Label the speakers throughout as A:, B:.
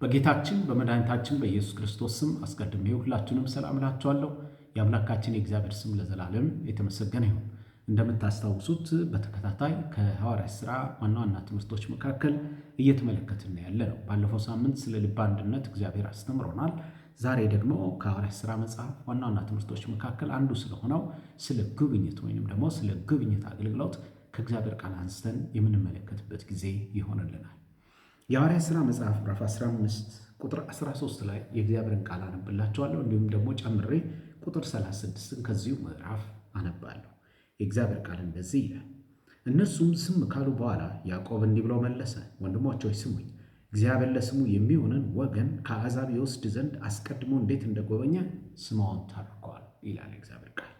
A: በጌታችን በመድኃኒታችን በኢየሱስ ክርስቶስ ስም አስቀድሜ ሁላችሁንም ሰላም እላችኋለሁ። የአምላካችን የእግዚአብሔር ስም ለዘላለም የተመሰገነ ይሁን። እንደምታስታውሱት በተከታታይ ከሐዋርያት ሥራ ዋና ዋና ትምህርቶች መካከል እየተመለከትን ያለ ነው። ባለፈው ሳምንት ስለ ልብ አንድነት እግዚአብሔር አስተምሮናል። ዛሬ ደግሞ ከሐዋርያት ሥራ መጽሐፍ ዋና ዋና ትምህርቶች መካከል አንዱ ስለሆነው ስለ ጉብኝት ወይንም ደግሞ ስለ ጉብኝት አገልግሎት ከእግዚአብሔር ቃል አንስተን የምንመለከትበት ጊዜ ይሆንልናል። የሐዋርያት ሥራ መጽሐፍ ምዕራፍ 15 ቁጥር 13 ላይ የእግዚአብሔርን ቃል አነብላችኋለሁ። እንዲሁም ደግሞ ጨምሬ ቁጥር 36ን ከዚሁ ምዕራፍ አነባለሁ። የእግዚአብሔር ቃል እንደዚህ ይላል። እነርሱም ዝም ካሉ በኋላ ያዕቆብ እንዲህ ብሎ መለሰ፣ ወንድሞች ሆይ ስሙኝ። እግዚአብሔር ለስሙ የሚሆንን ወገን ከአሕዛብ ይወስድ ዘንድ አስቀድሞ እንዴት እንደጎበኘ ስምዖን ተርኳል ይላል የእግዚአብሔር ቃል።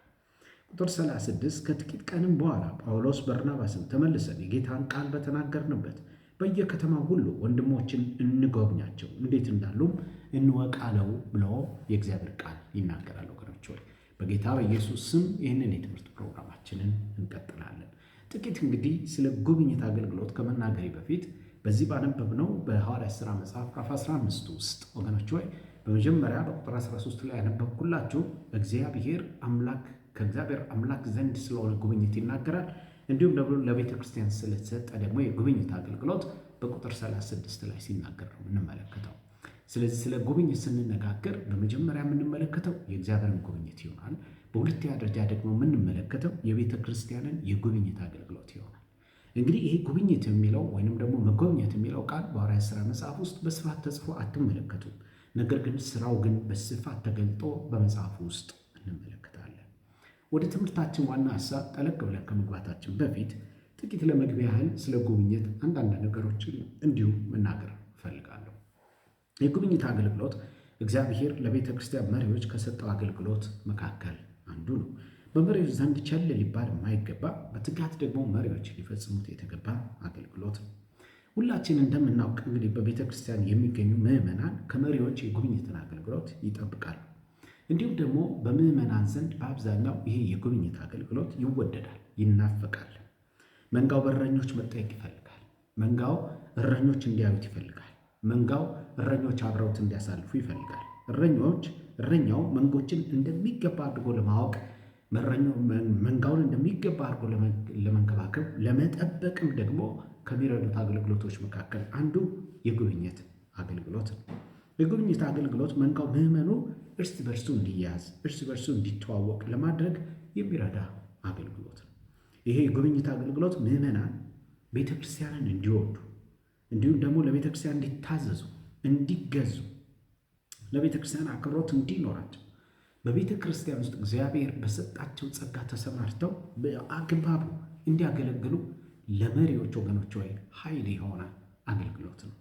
A: ቁጥር 36 ከጥቂት ቀንም በኋላ ጳውሎስ በርናባስን ተመልሰን የጌታን ቃል በተናገርንበት በየከተማው ሁሉ ወንድሞችን እንጎብኛቸው፣ እንዴት እንዳሉም እንወቃለው ብሎ የእግዚአብሔር ቃል ይናገራል። ወገኖች ሆይ በጌታ በኢየሱስ ስም ይህንን የትምህርት ፕሮግራማችንን እንቀጥላለን። ጥቂት እንግዲህ ስለ ጉብኝት አገልግሎት ከመናገሬ በፊት በዚህ ባነበብነው በሐዋርያት ሥራ መጽሐፍ ምዕራፍ 15 ውስጥ ወገኖች ሆይ በመጀመሪያ በቁጥር 13 ላይ ያነበብኩላችሁ እግዚአብሔር አምላክ ከእግዚአብሔር አምላክ ዘንድ ስለሆነ ጉብኝት ይናገራል። እንዲሁም ደግሞ ለቤተ ክርስቲያን ስለተሰጠ ደግሞ የጉብኝት አገልግሎት በቁጥር 36 ላይ ሲናገር ነው የምንመለከተው። ስለዚህ ስለ ጉብኝት ስንነጋገር በመጀመሪያ የምንመለከተው የእግዚአብሔርን ጉብኝት ይሆናል። በሁለተኛ ደረጃ ደግሞ የምንመለከተው የቤተ ክርስቲያንን የጉብኝት አገልግሎት ይሆናል። እንግዲህ ይሄ ጉብኝት የሚለው ወይንም ደግሞ መጎብኘት የሚለው ቃል በሐዋርያት ሥራ መጽሐፍ ውስጥ በስፋት ተጽፎ አትመለከቱም። ነገር ግን ስራው ግን በስፋት ተገልጦ በመጽሐፉ ውስጥ እንመለከታለን። ወደ ትምህርታችን ዋና ሀሳብ ጠለቅ ብለን ከመግባታችን በፊት ጥቂት ለመግቢያ ያህል ስለ ጉብኝት አንዳንድ ነገሮችን እንዲሁ መናገር እፈልጋለሁ። የጉብኝት አገልግሎት እግዚአብሔር ለቤተ ክርስቲያን መሪዎች ከሰጠው አገልግሎት መካከል አንዱ ነው። በመሪዎች ዘንድ ቸል ሊባል የማይገባ በትጋት ደግሞ መሪዎች ሊፈጽሙት የተገባ አገልግሎት ነው። ሁላችን እንደምናውቅ እንግዲህ በቤተ ክርስቲያን የሚገኙ ምዕመናን ከመሪዎች የጉብኝትን አገልግሎት ይጠብቃሉ። እንዲሁም ደግሞ በምዕመናን ዘንድ በአብዛኛው ይሄ የጉብኝት አገልግሎት ይወደዳል፣ ይናፈቃል። መንጋው በእረኞች መጠየቅ ይፈልጋል። መንጋው እረኞች እንዲያዩት ይፈልጋል። መንጋው እረኞች አብረውት እንዲያሳልፉ ይፈልጋል። እረኞች እረኛው መንጎችን እንደሚገባ አድርጎ ለማወቅ መንጋውን እንደሚገባ አድርጎ ለመንከባከብ ለመጠበቅም ደግሞ ከሚረዱት አገልግሎቶች መካከል አንዱ የጉብኝት አገልግሎት ነው። የጉብኝት አገልግሎት መንጋው ምዕመኑ እርስ በርሱ እንዲያዝ እርስ በርሱ እንዲተዋወቅ ለማድረግ የሚረዳ አገልግሎት ነው። ይሄ የጉብኝት አገልግሎት ምዕመናን ቤተክርስቲያንን እንዲወዱ እንዲሁም ደግሞ ለቤተክርስቲያን እንዲታዘዙ፣ እንዲገዙ፣ ለቤተክርስቲያን አክብሮት እንዲኖራቸው በቤተ ክርስቲያን ውስጥ እግዚአብሔር በሰጣቸው ጸጋ ተሰማርተው በአግባቡ እንዲያገለግሉ ለመሪዎች ወገኖች ወይ ኃይል የሆነ አገልግሎት ነው።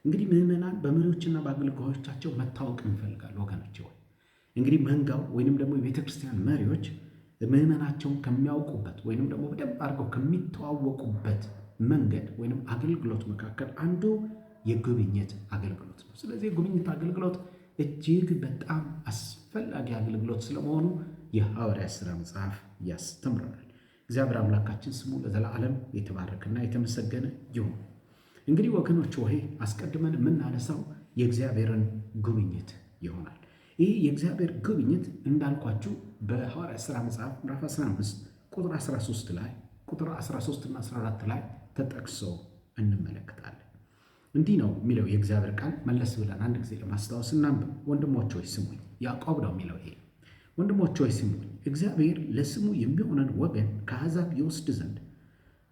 A: እንግዲህ ምዕመናን በመሪዎችና በአገልጋዮቻቸው መታወቅ እንፈልጋለን ወገኖች ወይ እንግዲህ መንጋው ወይንም ደግሞ የቤተ ክርስቲያን መሪዎች ምዕመናቸውን ከሚያውቁበት ወይንም ደግሞ በደንብ አድርገው ከሚተዋወቁበት መንገድ ወይንም አገልግሎት መካከል አንዱ የጉብኝት አገልግሎት ነው። ስለዚህ የጉብኝት አገልግሎት እጅግ በጣም አስፈላጊ አገልግሎት ስለመሆኑ የሐዋርያት ሥራ መጽሐፍ ያስተምረናል። እግዚአብሔር አምላካችን ስሙ ለዘላለም የተባረከና የተመሰገነ ይሁን። እንግዲህ ወገኖች ሆይ አስቀድመን የምናነሳው የእግዚአብሔርን ጉብኝት ይሆናል። ይህ የእግዚአብሔር ጉብኝት እንዳልኳችሁ በሐዋርያት ሥራ መጽሐፍ ምዕራፍ 15 ቁጥር 13 ላይ ቁጥር 13 እና 14 ላይ ተጠቅሶ እንመለከታለን። እንዲህ ነው የሚለው የእግዚአብሔር ቃል። መለስ ብለን አንድ ጊዜ ለማስታወስ እናንብብ። ወንድሞች ሆይ ስሙኝ፣ ያዕቆብ ነው የሚለው ይሄ። ወንድሞች ሆይ ስሙኝ፣ እግዚአብሔር ለስሙ የሚሆነን ወገን ከአሕዛብ ይወስድ ዘንድ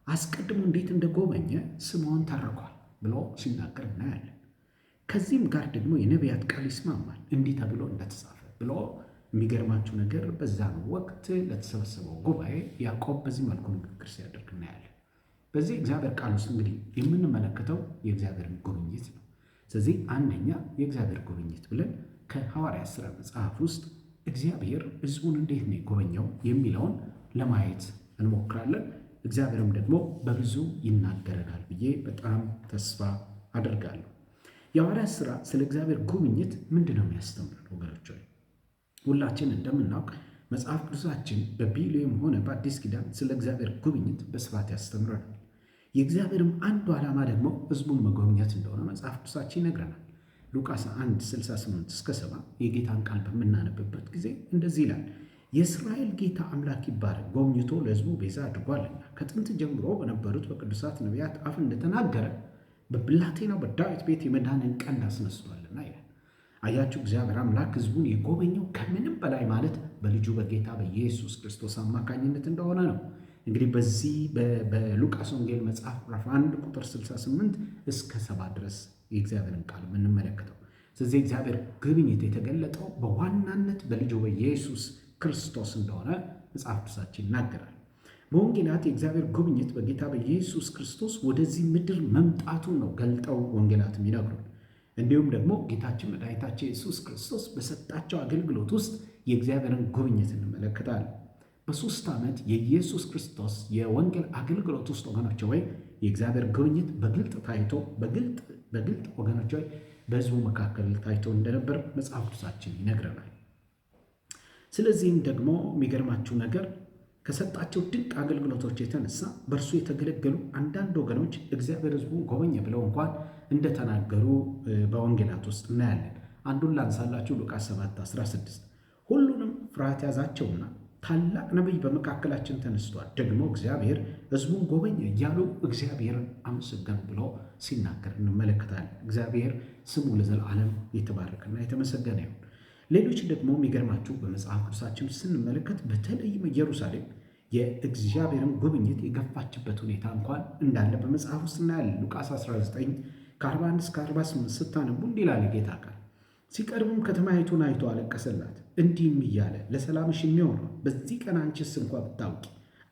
A: አስቀድሞ እንዴት እንደጎበኘ ስምዖን ተርኳል ብሎ ሲናገር እናያለን። ከዚህም ጋር ደግሞ የነቢያት ቃል ይስማማል፣ እንዲህ ተብሎ እንደተጻፈ ብሎ የሚገርማችሁ ነገር በዛን ወቅት ለተሰበሰበው ጉባኤ ያዕቆብ በዚህ መልኩ ንግግር ሲያደርግ እናያለን። በዚህ እግዚአብሔር ቃል ውስጥ እንግዲህ የምንመለከተው የእግዚአብሔርን ጉብኝት ነው። ስለዚህ አንደኛ የእግዚአብሔር ጉብኝት ብለን ከሐዋርያት ሥራ መጽሐፍ ውስጥ እግዚአብሔር ሕዝቡን እንዴት ነው የጎበኘው የሚለውን ለማየት እንሞክራለን። እግዚአብሔርም ደግሞ በብዙ ይናገረናል ብዬ በጣም ተስፋ አደርጋለሁ። የሐዋርያት ሥራ ስለ እግዚአብሔር ጉብኝት ምንድን ነው የሚያስተምረን ወገኖች? ሆይ ሁላችን እንደምናውቅ መጽሐፍ ቅዱሳችን በብሉይም ሆነ በአዲስ ኪዳን ስለ እግዚአብሔር ጉብኝት በስፋት ያስተምረናል። የእግዚአብሔርም አንዱ ዓላማ ደግሞ ሕዝቡን መጎብኘት እንደሆነ መጽሐፍ ቅዱሳችን ይነግረናል። ሉቃስ 1 68 እስከ 70 የጌታን ቃል በምናነብበት ጊዜ እንደዚህ ይላል። የእስራኤል ጌታ አምላክ ይባረክ፣ ጎብኝቶ ለሕዝቡ ቤዛ አድርጓልና ከጥንት ጀምሮ በነበሩት በቅዱሳት ነቢያት አፍ እንደተናገረ በብላቴናው በዳዊት ቤት የመዳንን ቀንድ አስነስቷልና ይላል። አያችሁ፣ እግዚአብሔር አምላክ ሕዝቡን የጎበኘው ከምንም በላይ ማለት በልጁ በጌታ በኢየሱስ ክርስቶስ አማካኝነት እንደሆነ ነው። እንግዲህ በዚህ በሉቃስ ወንጌል መጽሐፍ ምዕራፍ 1 ቁጥር 68 እስከ 70 ድረስ የእግዚአብሔርን ቃል የምንመለከተው። ስለዚህ የእግዚአብሔር ጉብኝት የተገለጠው በዋናነት በልጁ በኢየሱስ ክርስቶስ እንደሆነ መጽሐፍ ቅዱሳችን ይናገራል። በወንጌላት የእግዚአብሔር ጉብኝት በጌታ በኢየሱስ ክርስቶስ ወደዚህ ምድር መምጣቱን ነው ገልጠው ወንጌላት የሚነግሩን። እንዲሁም ደግሞ ጌታችን መድኃኒታችን ኢየሱስ ክርስቶስ በሰጣቸው አገልግሎት ውስጥ የእግዚአብሔርን ጉብኝት እንመለከታለን። በ3 ዓመት የኢየሱስ ክርስቶስ የወንጌል አገልግሎት ውስጥ ወገኖች ወይ የእግዚአብሔር ጉብኝት በግልጥ ታይቶ በግልጥ ወገኖች ወይ በሕዝቡ መካከል ታይቶ እንደነበር መጽሐፍ ቅዱሳችን ይነግረናል። ስለዚህም ደግሞ የሚገርማችሁ ነገር ከሰጣቸው ድንቅ አገልግሎቶች የተነሳ በእርሱ የተገለገሉ አንዳንድ ወገኖች እግዚአብሔር ሕዝቡን ጎበኘ ብለው እንኳን እንደተናገሩ በወንጌላት ውስጥ እናያለን። አንዱን ላንሳላችሁ። ሉቃስ 7:16 ሁሉንም ፍርሃት ያዛቸውና ታላቅ ነቢይ በመካከላችን ተነስቷል፣ ደግሞ እግዚአብሔር ሕዝቡን ጎበኘ እያሉ እግዚአብሔርን አመሰገኑ ብሎ ሲናገር እንመለከታለን። እግዚአብሔር ስሙ ለዘላለም የተባረከና የተመሰገነ ይሁን። ሌሎች ደግሞ የሚገርማችሁ በመጽሐፍ ቅዱሳችን ስንመለከት በተለይም ኢየሩሳሌም የእግዚአብሔርን ጉብኝት የገፋችበት ሁኔታ እንኳን እንዳለ በመጽሐፍ ውስጥ እናያለን። ሉቃስ 19 ከ41 እስከ 48 ስታነቡ እንዲህ ይላል የጌታ ቃል። ሲቀርብም ከተማይቱን አይቶ አለቀሰላት፣ እንዲህም እያለ ለሰላምሽ የሚሆነው በዚህ ቀን አንቺስ እንኳ ብታውቂ፣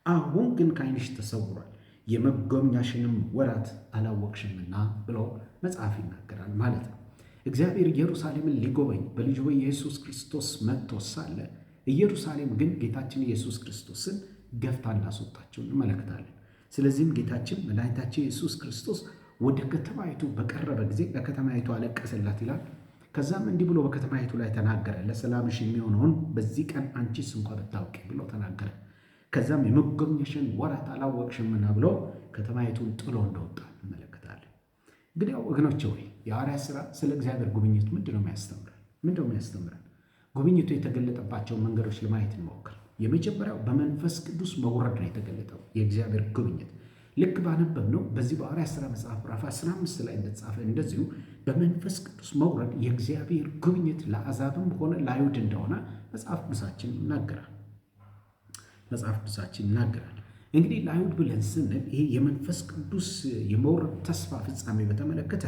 A: አሁን ግን ከዓይንሽ ተሰውሯል፣ የመጎብኛሽንም ወራት አላወቅሽምና ብሎ መጽሐፍ ይናገራል ማለት ነው። እግዚአብሔር ኢየሩሳሌምን ሊጎበኝ በልጁ በኢየሱስ ክርስቶስ መጥቶ ሳለ ኢየሩሳሌም ግን ጌታችን ኢየሱስ ክርስቶስን ገፍታ እንዳስወጣቸው እንመለከታለን። ስለዚህም ጌታችን መድኃኒታችን ኢየሱስ ክርስቶስ ወደ ከተማይቱ በቀረበ ጊዜ ለከተማይቱ አለቀሰላት ይላል። ከዛም እንዲህ ብሎ በከተማይቱ ላይ ተናገረ። ለሰላምሽ የሚሆነውን በዚህ ቀን አንቺስ እንኳ ብታውቂ ብሎ ተናገረ። ከዛም የመጎብኘሽን ወራት አላወቅሽምና ብሎ ከተማይቱን ጥሎ እንደወጣ እንመለከታለን። እንግዲያው ወገኖቼ ሆይ የሐዋርያት ሥራ ስለ እግዚአብሔር ጉብኝት ምንድን ነው የሚያስተምረን? ምንድን ነው የሚያስተምረን? ጉብኝቱ የተገለጠባቸውን መንገዶች ለማየት እንሞክር። የመጀመሪያው በመንፈስ ቅዱስ መውረድ ነው የተገለጠው የእግዚአብሔር ጉብኝት። ልክ ባነበብነው በዚህ በሐዋርያት ሥራ መጽሐፍ ምዕራፍ 15 ላይ እንደተጻፈ እንደዚሁ በመንፈስ ቅዱስ መውረድ የእግዚአብሔር ጉብኝት ለአሕዛብም ሆነ ለአይሁድ እንደሆነ መጽሐፍ ቅዱሳችን ይናገራል። መጽሐፍ ቅዱሳችን ይናገራል። እንግዲህ ለአይሁድ ብለን ስንል ይሄ የመንፈስ ቅዱስ የመውረድ ተስፋ ፍጻሜ በተመለከተ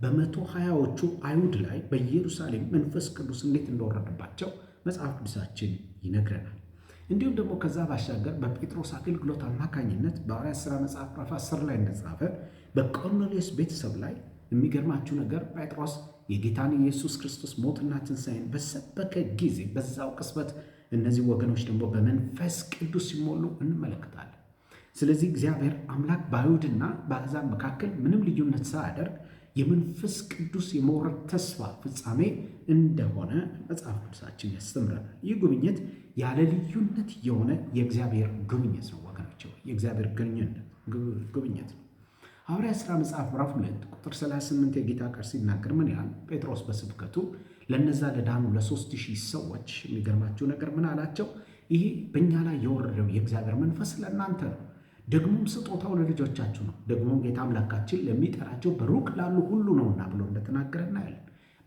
A: በ120ዎቹ አይሁድ ላይ በኢየሩሳሌም መንፈስ ቅዱስ እንዴት እንደወረደባቸው መጽሐፍ ቅዱሳችን ይነግረናል። እንዲሁም ደግሞ ከዛ ባሻገር በጴጥሮስ አገልግሎት አማካኝነት በሐዋርያት ሥራ መጽሐፍ ምዕራፍ 10 ላይ እንደተጻፈ በቆርኔሌዎስ ቤተሰብ ላይ የሚገርማችሁ ነገር ጴጥሮስ የጌታን ኢየሱስ ክርስቶስ ሞትና ትንሣኤን በሰበከ ጊዜ በዛው ቅጽበት እነዚህ ወገኖች ደግሞ በመንፈስ ቅዱስ ሲሞሉ እንመለከታለን። ስለዚህ እግዚአብሔር አምላክ በአይሁድና በአሕዛብ መካከል ምንም ልዩነት ሳያደርግ የመንፈስ ቅዱስ የመውረድ ተስፋ ፍጻሜ እንደሆነ መጽሐፍ ቅዱሳችን ያስተምረናል። ይህ ጉብኝት ያለ ልዩነት የሆነ የእግዚአብሔር ጉብኝት ነው ወገኖች፣ የእግዚአብሔር ጉብኝት ነው። ሐዋርያት ሥራ መጽሐፍ ምዕራፍ 2 ቁጥር 38 የጌታ ቃል ሲናገር ምን ይላል? ጴጥሮስ በስብከቱ ለነዛ ለዳኑ ለ3000 ሰዎች የሚገርማቸው ነገር ምን አላቸው? ይሄ በእኛ ላይ የወረደው የእግዚአብሔር መንፈስ ለእናንተ ነው፣ ደግሞም ስጦታው ለልጆቻችሁ ነው፣ ደግሞም ጌታ አምላካችን ለሚጠራቸው በሩቅ ላሉ ሁሉ ነውና ብሎ እንደተናገረ እናያለን።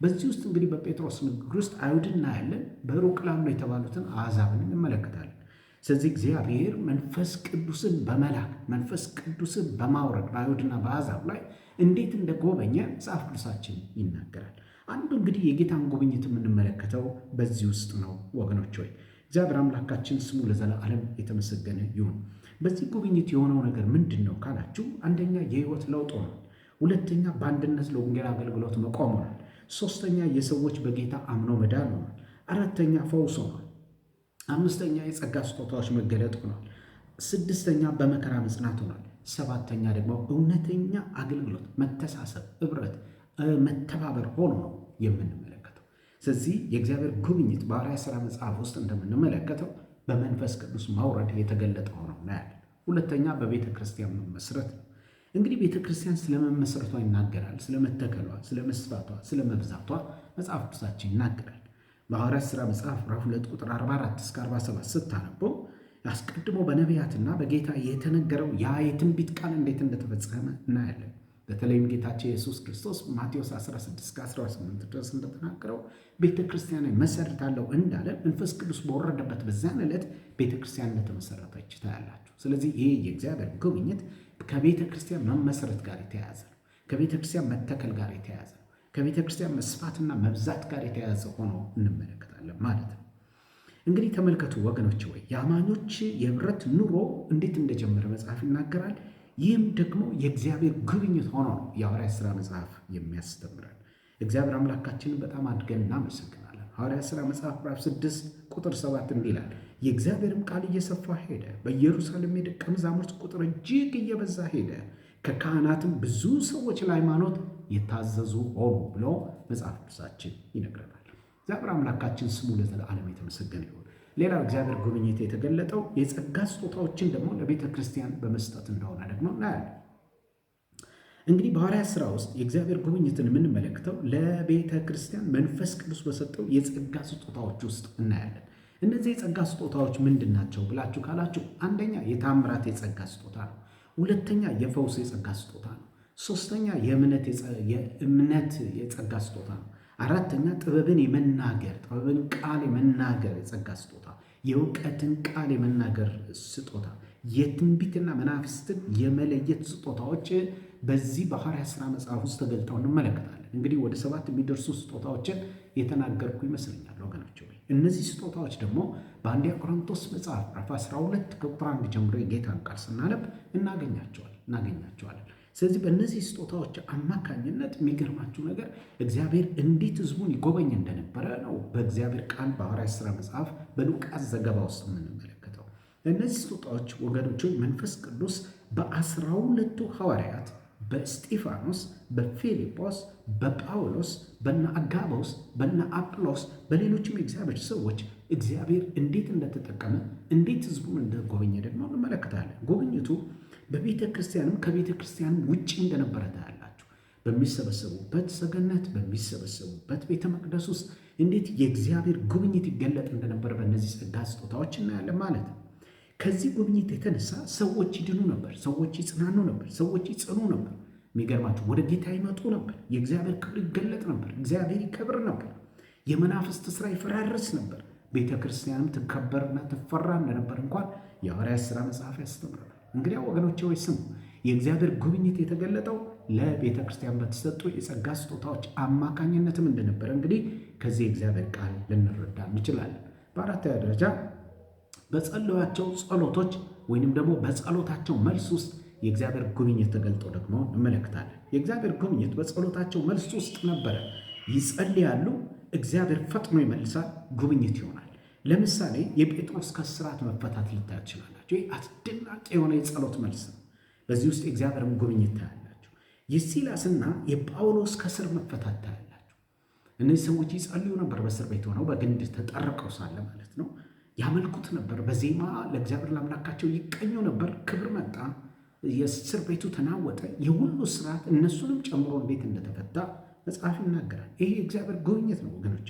A: በዚህ ውስጥ እንግዲህ በጴጥሮስ ንግግር ውስጥ አይሁድ እናያለን፣ በሩቅ ላሉ የተባሉትን አሕዛብን እንመለከታለን። ስለዚህ እግዚአብሔር መንፈስ ቅዱስን በመላክ መንፈስ ቅዱስን በማውረድ በአይሁድና በአሕዛብ ላይ እንዴት እንደጎበኘ መጽሐፍ ቅዱሳችን ይናገራል። አንዱ እንግዲህ የጌታን ጉብኝት የምንመለከተው በዚህ ውስጥ ነው ወገኖች ሆይ። እግዚአብሔር አምላካችን ስሙ ለዘላለም የተመሰገነ ይሁን። በዚህ ጉብኝት የሆነው ነገር ምንድን ነው ካላችሁ፣ አንደኛ የህይወት ለውጥ ሆኗል። ሁለተኛ በአንድነት ለወንጌል አገልግሎት መቆም ሆኗል። ሶስተኛ የሰዎች በጌታ አምኖ መዳን ሆኗል። አራተኛ ፈውስ ሆኗል። አምስተኛ የጸጋ ስጦታዎች መገለጥ ሆኗል። ስድስተኛ በመከራ መጽናት ሆኗል። ሰባተኛ ደግሞ እውነተኛ አገልግሎት፣ መተሳሰብ፣ ኅብረት፣ መተባበር ሆኖ ነው የምንመለከተው። ስለዚህ የእግዚአብሔር ጉብኝት በሐዋርያት ሥራ መጽሐፍ ውስጥ እንደምንመለከተው በመንፈስ ቅዱስ ማውረድ የተገለጠ ሆኖ እናያለን። ሁለተኛ በቤተ ክርስቲያን መመስረት ነው። እንግዲህ ቤተ ክርስቲያን ስለመመሰረቷ ይናገራል፣ ስለመተከሏ፣ ስለመስፋቷ፣ ስለመብዛቷ መጽሐፍ ቅዱሳችን ይናገራል። በሐዋርያት ሥራ መጽሐፍ ምዕራፍ 2 ቁጥር 44 እስከ 47 ስታነበው አስቀድሞ በነቢያትና በጌታ የተነገረው ያ የትንቢት ቃል እንዴት እንደተፈጸመ እናያለን። በተለይም ጌታችን ኢየሱስ ክርስቶስ ማቴዎስ 16 እስከ 18 ድረስ እንደተናገረው ቤተ ክርስቲያን መሰርታለሁ እንዳለ መንፈስ ቅዱስ በወረደበት በዚያን ዕለት ቤተ ክርስቲያን እንደተመሰረተች ታያላችሁ። ስለዚህ ይህ የእግዚአብሔር ጉብኝት ከቤተ ክርስቲያን መመሰረት ጋር የተያያዘ ነው። ከቤተ ክርስቲያን መተከል ጋር የተያያዘ ነው። ከቤተ ክርስቲያን መስፋትና መብዛት ጋር የተያያዘ ሆኖ እንመለከታለን ማለት ነው። እንግዲህ ተመልከቱ ወገኖች፣ ወይ የአማኞች የህብረት ኑሮ እንዴት እንደጀመረ መጽሐፍ ይናገራል። ይህም ደግሞ የእግዚአብሔር ጉብኝት ሆኖ ነው የሐዋርያት ሥራ መጽሐፍ የሚያስተምረን። እግዚአብሔር አምላካችንን በጣም አድገን እናመሰግናለን። ሐዋርያት ሥራ መጽሐፍ ምዕራፍ 6 ቁጥር 7 እንዲህ ይላል፣ የእግዚአብሔርም ቃል እየሰፋ ሄደ፣ በኢየሩሳሌም የደቀ መዛሙርት ቁጥር እጅግ እየበዛ ሄደ፣ ከካህናትም ብዙ ሰዎች ለሃይማኖት የታዘዙ ሆኑ ብሎ መጽሐፍ ቅዱሳችን ይነግረናል። እግዚአብሔር አምላካችን ስሙ ለዘላለም የተመሰገነ ይሁን። ሌላው እግዚአብሔር ጉብኝት የተገለጠው የጸጋ ስጦታዎችን ደግሞ ለቤተ ክርስቲያን በመስጠት እንደሆነ ደግሞ እናያለን። እንግዲህ በሐዋርያት ሥራ ውስጥ የእግዚአብሔር ጉብኝትን የምንመለከተው ለቤተ ክርስቲያን መንፈስ ቅዱስ በሰጠው የጸጋ ስጦታዎች ውስጥ እናያለን። እነዚህ የጸጋ ስጦታዎች ምንድን ናቸው ብላችሁ ካላችሁ፣ አንደኛ የታምራት የጸጋ ስጦታ ነው። ሁለተኛ የፈውስ የጸጋ ስጦታ ነው። ሶስተኛ የእምነት የጸጋ ስጦታ ነው። አራተኛ ጥበብን የመናገር ጥበብን ቃል የመናገር የጸጋ ስጦታ፣ የእውቀትን ቃል የመናገር ስጦታ፣ የትንቢትና መናፍስትን የመለየት ስጦታዎች በዚህ በሐዋርያት ሥራ መጽሐፍ ውስጥ ተገልጠው እንመለከታለን። እንግዲህ ወደ 7 የሚደርሱ ስጦታዎችን የተናገርኩ ይመስለኛል ወገኖች። እነዚህ ስጦታዎች ደግሞ በአንደኛ ቆሮንቶስ መጽሐፍ ምዕራፍ 12 ከቁጥር 1 ጀምሮ የጌታን ቃል ስናነብ እናገኛቸዋለን። ስለዚህ በእነዚህ ስጦታዎች አማካኝነት የሚገርማችሁ ነገር እግዚአብሔር እንዴት ሕዝቡን ይጎበኝ እንደነበረ ነው በእግዚአብሔር ቃል በሐዋርያት ሥራ መጽሐፍ በሉቃስ ዘገባ ውስጥ የምንመለከተው። እነዚህ ስጦታዎች ወገኖች መንፈስ ቅዱስ በ12ቱ ሐዋርያት በእስጢፋኖስ፣ በፊልጶስ፣ በጳውሎስ፣ በነ አጋቦስ፣ በነ አጵሎስ፣ በሌሎችም የእግዚአብሔር ሰዎች እግዚአብሔር እንዴት እንደተጠቀመ እንዴት ሕዝቡን እንደጎበኘ ደግሞ እንመለከታለን። ጉብኝቱ በቤተ ክርስቲያንም ከቤተ ክርስቲያንም ውጭ እንደነበረ ታያላችሁ። በሚሰበሰቡበት ሰገነት፣ በሚሰበሰቡበት ቤተ መቅደስ ውስጥ እንዴት የእግዚአብሔር ጉብኝት ይገለጥ እንደነበረ በእነዚህ ጸጋ ስጦታዎች እናያለን ማለት ነው። ከዚህ ጉብኝት የተነሳ ሰዎች ይድኑ ነበር፣ ሰዎች ይጽናኑ ነበር፣ ሰዎች ይጽኑ ነበር። የሚገርማችሁ ወደ ጌታ ይመጡ ነበር። የእግዚአብሔር ክብር ይገለጥ ነበር። እግዚአብሔር ይከብር ነበር። የመናፍስት ስራ ይፈራርስ ነበር። ቤተ ክርስቲያንም ትከበርና ትፈራ እንደነበር እንኳን የሐዋርያት ሥራ መጽሐፍ ያስተምረናል። እንግዲያ ወገኖቼ ወይ ስሙ፣ የእግዚአብሔር ጉብኝት የተገለጠው ለቤተ ክርስቲያን በተሰጡ የጸጋ ስጦታዎች አማካኝነትም እንደነበረ እንግዲህ ከዚህ የእግዚአብሔር ቃል ልንረዳ እንችላለን። በአራተኛ ደረጃ በጸሎያቸው ጸሎቶች ወይንም ደግሞ በጸሎታቸው መልስ ውስጥ የእግዚአብሔር ጉብኝት ተገልጦ ደግሞ እንመለከታለን። የእግዚአብሔር ጉብኝት በጸሎታቸው መልስ ውስጥ ነበረ። ይጸልያሉ፣ እግዚአብሔር ፈጥኖ ይመልሳል፣ ጉብኝት ይሆናል። ለምሳሌ የጴጥሮስ ከእስራት መፈታት ልታዩ ትችላላችሁ። ይህ አስደናቂ የሆነ የጸሎት መልስ ነው። በዚህ ውስጥ የእግዚአብሔርን ጉብኝት ታያላችሁ። የሲላስና የጳውሎስ ከእስር መፈታት ታያላችሁ። እነዚህ ሰዎች ይጸልዩ ነበር፣ በእስር ቤት ሆነው በግንድ ተጠርቀው ሳለ ማለት ነው። ያመልኩት ነበር፣ በዜማ ለእግዚአብሔር ለአምላካቸው ይቀኙ ነበር። ክብር መጣ፣ የእስር ቤቱ ተናወጠ። የሁሉ ስርዓት እነሱንም ጨምሮ እንዴት እንደተፈታ መጽሐፍ ይናገራል። ይሄ የእግዚአብሔር ጉብኝት ነው ወገኖቼ።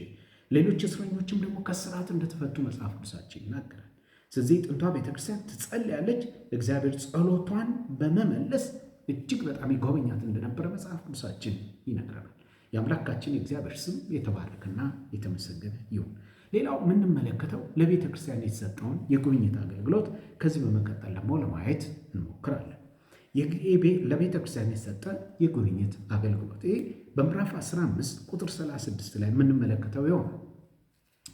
A: ሌሎች እስረኞችም ደግሞ ከስርዓት እንደተፈቱ መጽሐፍ ቅዱሳችን ይናገራል። ስለዚህ ጥንቷ ቤተክርስቲያን ትጸልያለች፣ እግዚአብሔር ጸሎቷን በመመለስ እጅግ በጣም ይጎበኛት እንደነበረ መጽሐፍ ቅዱሳችን ይነግረናል። የአምላካችን የእግዚአብሔር ስም የተባረከና የተመሰገነ ይሁን። ሌላው የምንመለከተው ለቤተ ክርስቲያን የተሰጠውን የጉብኝት አገልግሎት ከዚህ በመቀጠል ደግሞ ለማየት እንሞክራለን። ለቤተ ክርስቲያን የተሰጠ የጉብኝት አገልግሎት ይህ በምዕራፍ 15 ቁጥር 36 ላይ የምንመለከተው ይሆናል።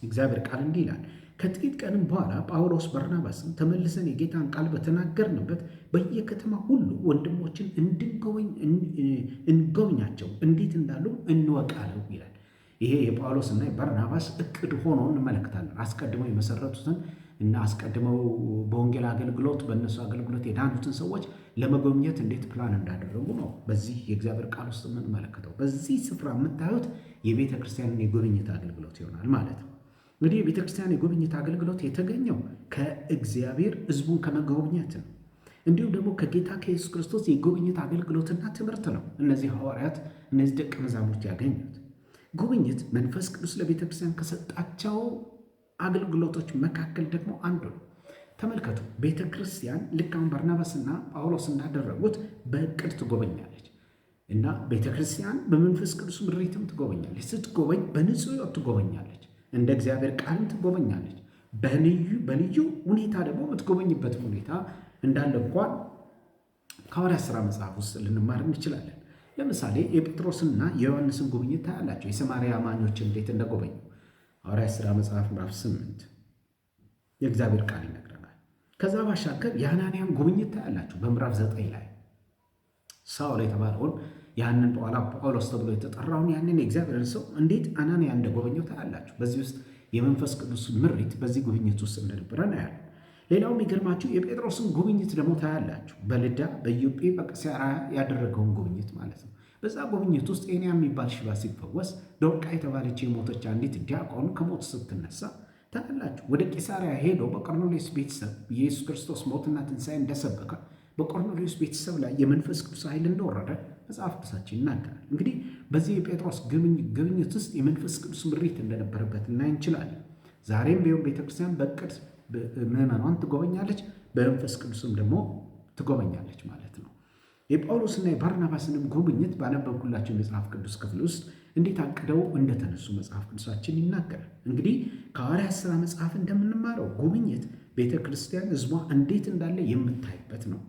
A: እግዚአብሔር ቃል እንዲህ ይላል፣ ከጥቂት ቀንም በኋላ ጳውሎስ በርናባስን ተመልሰን የጌታን ቃል በተናገርንበት በየከተማ ሁሉ ወንድሞችን እንጎብኛቸው፣ እንዴት እንዳሉ እንወቅ አለው ይላል። ይሄ የጳውሎስ እና የበርናባስ እቅድ ሆኖ እንመለከታለን። አስቀድመው የመሰረቱትን እና አስቀድመው በወንጌል አገልግሎት በእነሱ አገልግሎት የዳኑትን ሰዎች ለመጎብኘት እንዴት ፕላን እንዳደረጉ ነው በዚህ የእግዚአብሔር ቃል ውስጥ የምንመለከተው። በዚህ ስፍራ የምታዩት የቤተ ክርስቲያንን የጉብኝት አገልግሎት ይሆናል ማለት ነው። እንግዲህ የቤተ ክርስቲያን የጉብኝት አገልግሎት የተገኘው ከእግዚአብሔር ሕዝቡን ከመጎብኘት ነው። እንዲሁም ደግሞ ከጌታ ከኢየሱስ ክርስቶስ የጉብኝት አገልግሎትና ትምህርት ነው እነዚህ ሐዋርያት፣ እነዚህ ደቀ መዛሙርት ያገኙት። ጉብኝት መንፈስ ቅዱስ ለቤተ ክርስቲያን ከሰጣቸው አገልግሎቶች መካከል ደግሞ አንዱ ነው። ተመልከቱ፣ ቤተ ክርስቲያን ልክ አሁን በርናባስና ጳውሎስ እንዳደረጉት በእቅድ ትጎበኛለች እና ቤተ ክርስቲያን በመንፈስ ቅዱስ ምሪትም ትጎበኛለች። ስትጎበኝ በንጹሕ ሕይወት ትጎበኛለች፣ እንደ እግዚአብሔር ቃልም ትጎበኛለች። በልዩ ሁኔታ ደግሞ የምትጎበኝበትም ሁኔታ እንዳለ እንኳን ከሐዋርያት ሥራ መጽሐፍ ውስጥ ልንማር እንችላለን። ለምሳሌ የጴጥሮስንና የዮሐንስን ጉብኝት ታያላቸው። የሰማርያ አማኞች እንዴት እንደጎበኙ ሐዋርያት ሥራ መጽሐፍ ምዕራፍ 8 የእግዚአብሔር ቃል ይነግረናል። ከዛ ባሻገር የአናንያን ጉብኝት ታያላችሁ። በምዕራፍ 9 ላይ ሳውል የተባለውን ያንን በኋላ ጳውሎስ ተብሎ የተጠራውን ያንን የእግዚአብሔርን ሰው እንዴት አናንያ እንደጎበኘው ታያላችሁ። በዚህ ውስጥ የመንፈስ ቅዱስ ምሪት በዚህ ጉብኝት ውስጥ እንደነበረ እናያለን። ሌላው የሚገርማችሁ የጴጥሮስን ጉብኝት ደግሞ ታያላችሁ። በልዳ በኢዮጴ በቂሳርያ ያደረገውን ጉብኝት ማለት ነው። በዛ ጉብኝት ውስጥ ኤንያ የሚባል ሽባ ሲፈወስ፣ ዶርቃ የተባለች የሞተች አንዲት ዲያቆን ከሞት ስትነሳ ታያላችሁ። ወደ ቂሳርያ ሄዶ በቆርኔሌዎስ ቤተሰብ የኢየሱስ ክርስቶስ ሞትና ትንሣኤ እንደሰበከ፣ በቆርኔሌዎስ ቤተሰብ ላይ የመንፈስ ቅዱስ ኃይል እንደወረደ መጽሐፍ ቅዱሳችን ይናገራል። እንግዲህ በዚህ የጴጥሮስ ጉብኝት ውስጥ የመንፈስ ቅዱስ ምሪት እንደነበረበት ልናይ እንችላለን። ዛሬም ቢሆን ቤተክርስቲያን በእቅድ ምዕመኗን ትጎበኛለች፣ በመንፈስ ቅዱስም ደግሞ ትጎበኛለች ማለት ነው። የጳውሎስና የባርናባስንም ጉብኝት ባነበብኩላቸው የመጽሐፍ ቅዱስ ክፍል ውስጥ እንዴት አቅደው እንደተነሱ መጽሐፍ ቅዱሳችን ይናገራል። እንግዲህ ከሐዋርያት ሥራ መጽሐፍ እንደምንማረው ጉብኝት ቤተ ክርስቲያን ሕዝቧ እንዴት እንዳለ የምታይበት ነው።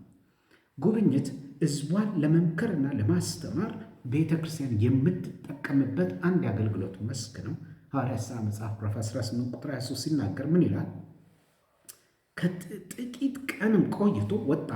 A: ጉብኝት ሕዝቧን ለመምከርና ለማስተማር ቤተ ክርስቲያን የምትጠቀምበት አንድ የአገልግሎት መስክ ነው። ሐዋርያት ሥራ መጽሐፍ ምዕራፍ 18 ቁጥር 23 ሲናገር ምን ይላል? ከጥቂት ቀንም ቆይቶ ወጣ፣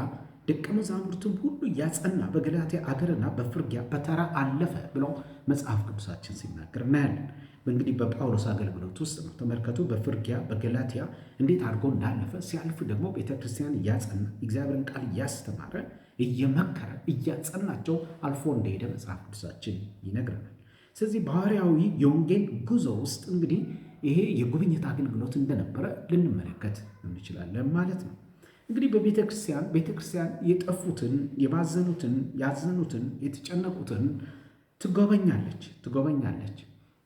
A: ደቀ መዛሙርቱም ሁሉ እያጸና በገላትያ አገርና በፍርግያ በተራ አለፈ ብሎ መጽሐፍ ቅዱሳችን ሲናገር እናያለን። እንግዲህ በጳውሎስ አገልግሎት ውስጥ ነው። ተመልከቱ፣ በፍርግያ በገላትያ እንዴት አድርጎ እንዳለፈ፣ ሲያልፍ ደግሞ ቤተክርስቲያን እያጸና፣ እግዚአብሔርን ቃል እያስተማረ፣ እየመከረ፣ እያጸናቸው አልፎ እንደሄደ መጽሐፍ ቅዱሳችን ይነግረናል። ስለዚህ በሐዋርያዊ የወንጌል ጉዞ ውስጥ እንግዲህ ይሄ የጉብኝት አገልግሎት እንደነበረ ልንመለከት እንችላለን ማለት ነው። እንግዲህ በቤተክርስቲያን ቤተክርስቲያን የጠፉትን፣ የባዘኑትን፣ ያዘኑትን፣ የተጨነቁትን ትጎበኛለች ትጎበኛለች።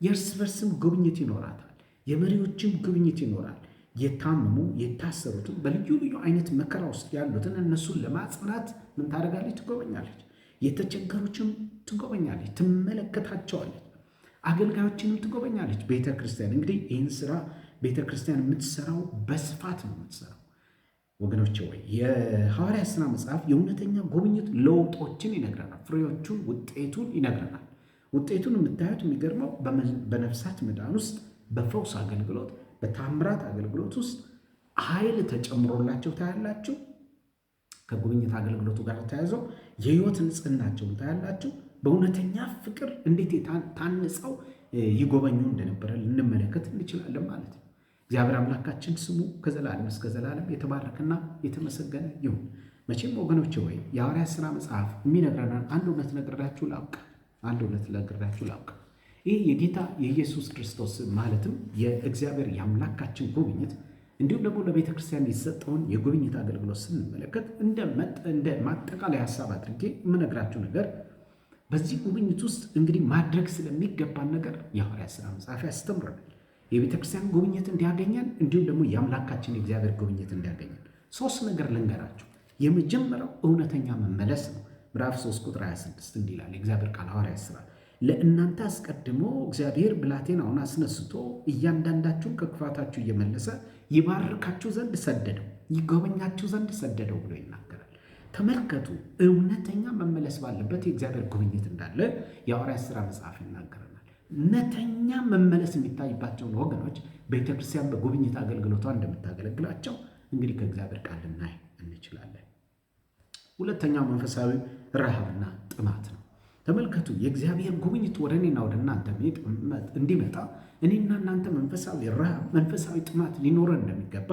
A: የእርስ በርስም ጉብኝት ይኖራታል። የመሪዎችም ጉብኝት ይኖራል። የታመሙ፣ የታሰሩትን፣ በልዩ ልዩ አይነት መከራ ውስጥ ያሉትን እነሱን ለማጽናት ምን ታደርጋለች? ትጎበኛለች። የተቸገሩችም ትጎበኛለች፣ ትመለከታቸዋለች። አገልጋዮችንም ትጎበኛለች። ቤተ ክርስቲያን እንግዲህ ይህን ስራ ቤተ ክርስቲያን የምትሰራው በስፋት ነው የምትሰራው። ወገኖቼ ወይ፣ የሐዋርያት ሥራ መጽሐፍ የእውነተኛ ጉብኝት ለውጦችን ይነግረናል። ፍሬዎቹን፣ ውጤቱን ይነግረናል። ውጤቱን የምታዩት የሚገርመው በነፍሳት መዳን ውስጥ፣ በፈውስ አገልግሎት፣ በታምራት አገልግሎት ውስጥ ኃይል ተጨምሮላቸው ታያላችሁ። ከጉብኝት አገልግሎቱ ጋር ተያይዘው የህይወት ንጽህናቸውን ታያላችሁ። በእውነተኛ ፍቅር እንዴት ታንጸው ይጎበኙ እንደነበረ ልንመለከት እንችላለን ማለት ነው። እግዚአብሔር አምላካችን ስሙ ከዘላለም እስከ ዘላለም የተባረከና የተመሰገነ ይሁን። መቼም ወገኖቼ ወይ፣ የሐዋርያት ሥራ መጽሐፍ የሚነግረናል አንድ እውነት ነግሬያችሁ ላብቃ። አንድ እውነት ነግሬያችሁ ላብቃ። ይህ የጌታ የኢየሱስ ክርስቶስ ማለትም የእግዚአብሔር የአምላካችን ጉብኝት እንዲሁም ደግሞ ለቤተ ክርስቲያን የተሰጠውን የጉብኝት አገልግሎት ስንመለከት እንደ ማጠቃለያ ሀሳብ አድርጌ የምነግራችሁ ነገር በዚህ ጉብኝት ውስጥ እንግዲህ ማድረግ ስለሚገባን ነገር የሐዋርያት ሥራ መጽሐፍ ያስተምረናል። የቤተ ክርስቲያን ጉብኝት እንዲያገኘን እንዲሁም ደግሞ የአምላካችን የእግዚአብሔር ጉብኝት እንዲያገኘን ሶስት ነገር ልንገራችሁ። የመጀመሪያው እውነተኛ መመለስ ነው። ምዕራፍ 3 ቁጥር 26 እንዲህ ይላል የእግዚአብሔር ቃል ሐዋርያት ሥራ፣ ለእናንተ አስቀድሞ እግዚአብሔር ብላቴናውን አስነስቶ እያንዳንዳችሁን ከክፋታችሁ እየመለሰ ይባርካችሁ ዘንድ ሰደደው፣ ይጎበኛችሁ ዘንድ ሰደደው ብሎ ይናገራል። ተመልከቱ፣ እውነተኛ መመለስ ባለበት የእግዚአብሔር ጉብኝት እንዳለ የሐዋርያት ሥራ መጽሐፍ ይናገረናል። እውነተኛ መመለስ የሚታይባቸውን ወገኖች ቤተክርስቲያን በጉብኝት አገልግሎቷ እንደምታገለግላቸው እንግዲህ ከእግዚአብሔር ቃል ልናይ እንችላለን። ሁለተኛው መንፈሳዊ ረሃብና ጥማት ነው። ተመልከቱ፣ የእግዚአብሔር ጉብኝት ወደ እኔና ወደ እናንተ እንዲመጣ እኔና እናንተ መንፈሳዊ ረሃብ፣ መንፈሳዊ ጥማት ሊኖረን እንደሚገባ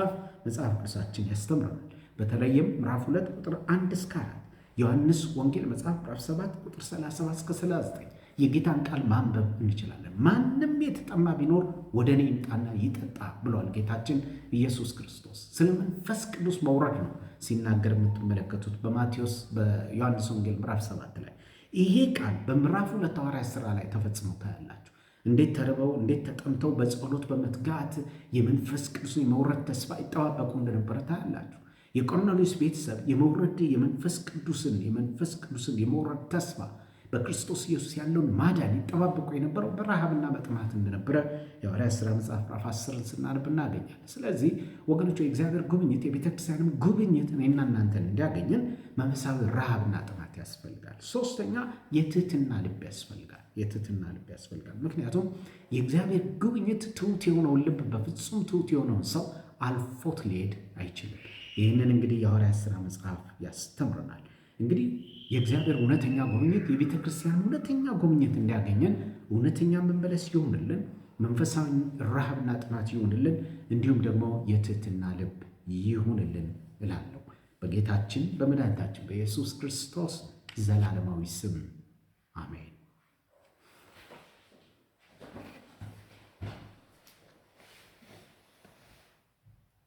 A: መጽሐፍ ቅዱሳችን ያስተምረናል። በተለይም ምዕራፍ 2 ቁጥር 1 እስከ 4፣ ዮሐንስ ወንጌል መጽሐፍ ምዕራፍ 7 ቁጥር 37 እስከ 39 የጌታን ቃል ማንበብ እንችላለን። ማንም የተጠማ ቢኖር ወደ እኔ ይምጣና ይጠጣ ብሏል ጌታችን ኢየሱስ ክርስቶስ። ስለ መንፈስ ቅዱስ መውረድ ነው ሲናገር የምትመለከቱት በማቴዎስ በዮሐንስ ወንጌል ምዕራፍ 7 ላይ። ይሄ ቃል በምዕራፍ 2 ሐዋርያት ሥራ ላይ ተፈጽሞ ታያላችሁ። እንዴት ተርበው፣ እንዴት ተጠምተው በጸሎት በመትጋት የመንፈስ ቅዱስን የመውረድ ተስፋ ይጠባበቁ እንደነበረ ታያላችሁ። የቆርኔሌዎስ ቤተሰብ የመውረድ የመንፈስ ቅዱስን የመውረድ ተስፋ፣ በክርስቶስ ኢየሱስ ያለውን ማዳን ይጠባበቁ የነበረው በረሃብና በጥማት እንደነበረ የሐዋርያት ሥራ መጽሐፍ ምዕራፍ 10ን ስናነብ እናገኛለን። ስለዚህ ወገኖች፣ የእግዚአብሔር ጉብኝት፣ የቤተ ክርስቲያንም ጉብኝት እኔና እናንተን እንዲያገኘን መንፈሳዊ ረሃብና ጥማት ያስፈልጋል። ሶስተኛ፣ የትህትና ልብ ያስፈልጋል። የትህትና ልብ ያስፈልጋል። ምክንያቱም የእግዚአብሔር ጉብኝት ትሁት የሆነውን ልብ፣ በፍጹም ትሁት የሆነውን ሰው አልፎት ሊሄድ አይችልም። ይህንን እንግዲህ የሐዋርያት ሥራ መጽሐፍ ያስተምረናል። እንግዲህ የእግዚአብሔር እውነተኛ ጉብኝት፣ የቤተ ክርስቲያን እውነተኛ ጉብኝት እንዲያገኘን እውነተኛ መመለስ ይሁንልን፣ መንፈሳዊ ረሃብና ጥማት ይሁንልን፣ እንዲሁም ደግሞ የትህትና ልብ ይሁንልን እላለሁ። በጌታችን በመድኃኒታችን በኢየሱስ ክርስቶስ ዘላለማዊ ስም አሜን።